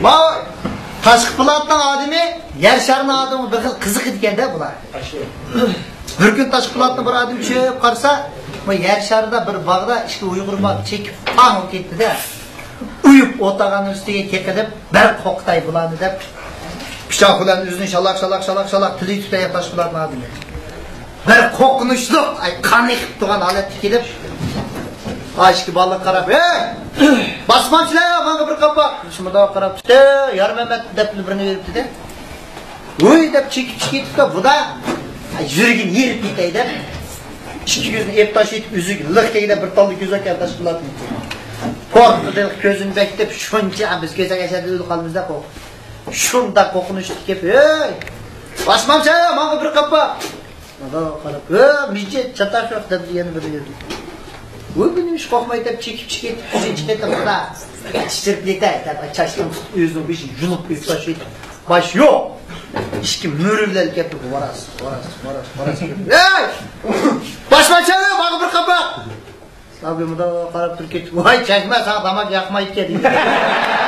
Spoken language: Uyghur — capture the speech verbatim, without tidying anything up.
ما تاشقى پلاتنىڭ ئادىمى يەر شارىنىڭ ئادىمىغا بىر خىل قىزىقىدىكەن-دە بۇلار. بىر كۈن تاشقى پلاتنىڭ بىر ئادىمى چۈشۈپ قارىسا، بۇ يەر شارىدا بىر باغدا ئىككى ئۇيغۇر مال چېكىپ پاڭ كەتتى-دە. ئۇيۇپ ئولتۇرغان ئۈستىگە كېقىدىپ، بىر قوقۇتاي بۇلارنى دەپ، پىچاق بىلەن ئۆزىنى شالاق، شالاق، شالاق، شالاق تىلى تۇتاي تاشقى پلاتنىڭ ئادىمى. بىر قورقۇنچلۇق، ئاي، قان ئېقىپ تۇرغان ھالەتكە كېلىپ، ئاشىكى بالىغا قاراپ، «ھەي! باسمامچىلار، ماڭا بىر قاپاق!» شۇمۇدا قاراپ تۇتتى، يارمەمەت دەپ بىرنى بېرىپتىدە. ۋۇي دەپ چېكىپ چىقىپ كېتىپتۇ، بۇدا يۈرىكىنى يېرىپ كېتەي دەپ، ئىككى كۆزىنى ئېپ تاشلىتىپ، ئۆزىگە لىق كەيدە بىر تاللا كۆزەك يارداش قىلاتتى. قورققىنى كۆزىنى بەكىتىپ، شۇنچە بىز كۆزەك ئەشەدە ئۆلۈپ قالىمىز-دە قورقۇپ. شۇنداق قورقۇنچلۇق كېلىپ، «ھەي! باسمامچى، ماڭا بىر قاپاق!» مانا قاراپ، «ھە، مىجىت، چاتاق يوق» دەپ يەنە بىر يەردە. ۋۇ، بۇ نېمە ئىش قورقماي دەپ چېكىپ چىقىپ، ئۈچىنچى قېتىم خۇدا چىشتۇرۇپ يېتەي دەپ، چاچتىن تۇتۇپ ئۆزىنىڭ بېشىنى يۇلۇپ قويۇپ تاشلىدى. باش يوق. ئىككى مۈرە بىلەن كەپتۇ، ۋاراس، ۋاراس، ۋاراس، ۋاراس كەپتۇ. «ھەي! باسمامچى، ماڭا بىر قاپاق!» سابىي مۇنداق قاراپ تۇرۇپ كېتىپ، «ۋاي، چەكمە، ساڭا تاماكا ياقمايدىكەن» دېدى.